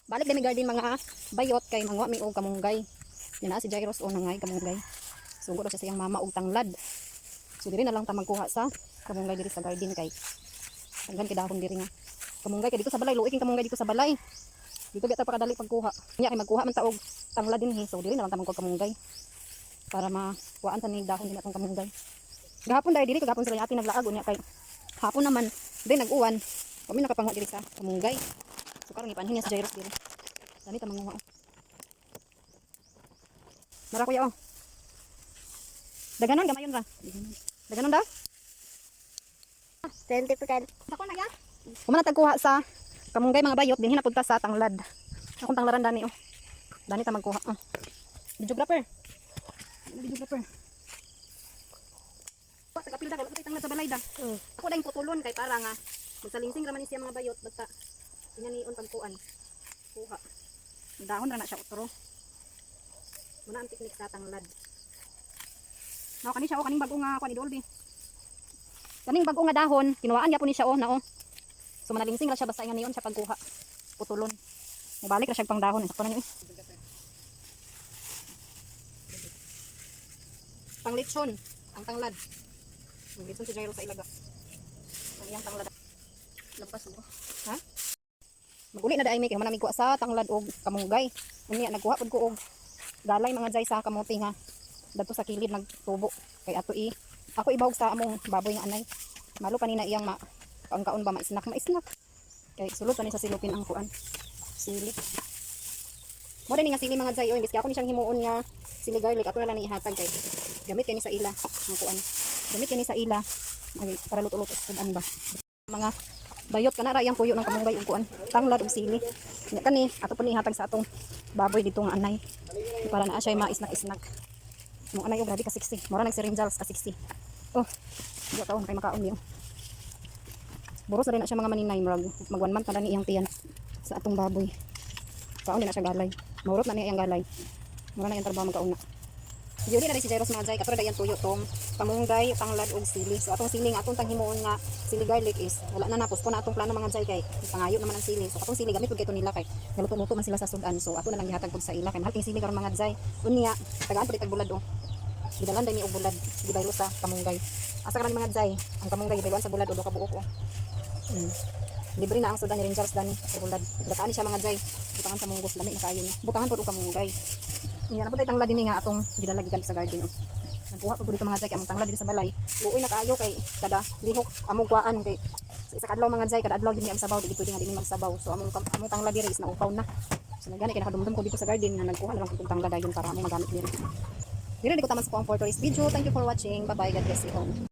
Balik na mi garden, mga bayot, kay manguha mi og kamunggay. Yan na si Jairus o nangay kamunggay. Sugo daw siya sa iyang mama og tanglad. So diri na lang ta magkuha sa kamunggay diri sa garden kay daghan kay dahon diri nga kamunggay, kay dito sa balay luoy king kamunggay dito sa balay. Dito gyud ta pakadali pagkuha. Nya kay magkuha man ta og tanglad dinhi. So diri na lang ta magkuha kamunggay para makuhaan ta ni dahon din atong kamunggay. Gahapon dahil diri kagahapon sila ati naglaag, unya kay hapon naman din nag-uwan. Kami nakapanguha diri sa kamunggay. So karon ipanhin niya si Jairus diri. Dani ta manguha. Oh. Nara, kuya, oh. Daganon gamayon ra. Daganon da? 20%. Ako na ya. Kumana tagkuha sa kamunggay, mga bayot, dinhi na pud ta sa tanglad. Akong tanglaran dani oh. Dani ta magkuha. Oh. Videographer. Ano, videographer? Wa tagapil da, wala pa tanglad sa balay da. Ako dahing putulon kay para nga magsalingsing ra man ni siya, mga bayot, basta inganion pagkuan. Kuha. Dahon ra na siya utro. Muna ang teknik sa tanglad. Nao kani siya oh, kaning bag-o nga kuan ni Dolby. Kaning bag-o nga dahon, kinuhaan gyapon ni siya oh, nao. So manalingsing ra siya basta inganion siya pagkuha. Putulon. Mubalik ra siya pang dahon, sakto na niyo eh. Panglitson, ang tanglad. Ang litson si Jairo sa ilaga. Ang iyang tanglad. Lampas mo. Ha? Maguli na daay mi kay human nami kuha sa tanglad og kamunggay. Unya nagkuha pud ko og galay, mga jay, sa kamote nga dadto sa kilid nagtubo kay ato i ako ibahog sa among baboy nga anay. Malo pa ni na iyang ma kaon kaon ba, ma-snack ma-snack. Kay sulod pa ni sa silupin ang kuan. Sili. Mo ni nga sili, mga jay, oy, biski ako ni siyang himuon nga sili garlic, ako na lang ni ihatag kay gamit kani sa ila ang kuan. Gamit kani sa ila. Ay, para luto-luto sa sudan ba. Mga bayot, kana ra iyang puyo ng kamunggay ug kuan. Tanglad ug sili. Nya kani ato pa ni ihatag sa atong baboy dito nga anay. Para naa siya ma-snack-snack. Mo anay, oh, grabe ka 60. Mura nag si Rinjals ka 60. Oh. Di taon kay makaon niyo. Buros na rin na siya, mga maninay, murag mag 1 month na ni iyang tiyan sa atong baboy. Kaon din na siya galay. Maurot na niya iyang galay. Mura na iyang trabaho magkauna. Yun na rin si Jairus, mga jay, katulad ayan tuyo tong pamunggay, tanglad og sili. So atong sili nga atong tanghimuon nga sili garlic is wala na, napos ko na atong plano, mga jay, kay pangayo naman ang sili. So atong sili gamit pud kay to nila kay galuto-luto man sila sa sudan. So ato na lang gihatag pud sa ila kay mahal king sili karon, mga jay. Unya tagaan pud itag bulad oh. Gidalan day ni og bulad, gibaylo sa kamunggay. Asa karon, mga jay, ang kamunggay gibayloan sa bulad o duha ka buok oh. Libre na ang sudan ni Rangers dani sa bulad. Gataan ni siya, mga jay. Butangan sa munggos, lami na kaayo ni. Butangan pud og kamunggay. Unya na pud tanglad dinhi nga atong gidala gikan sa garden. Oh. Nagkuha pud ko dito, mga jay, kay among tanglad dito sa balay. Luoy na kaayo kay kada lihok among kuhaan kay sa isa ka adlaw, mga jay, kada adlaw gid ni ang sabaw, di gid pwede nga di mi magsabaw. So among tanglad diri is naupaw na. So nagani kay nakadumdum ko dito sa garden nga nagkuha na lang kong tanglad dayon para among magamit diri. Diri di ko taman sa kuang for today's video. Thank you for watching. Bye bye. God bless you all.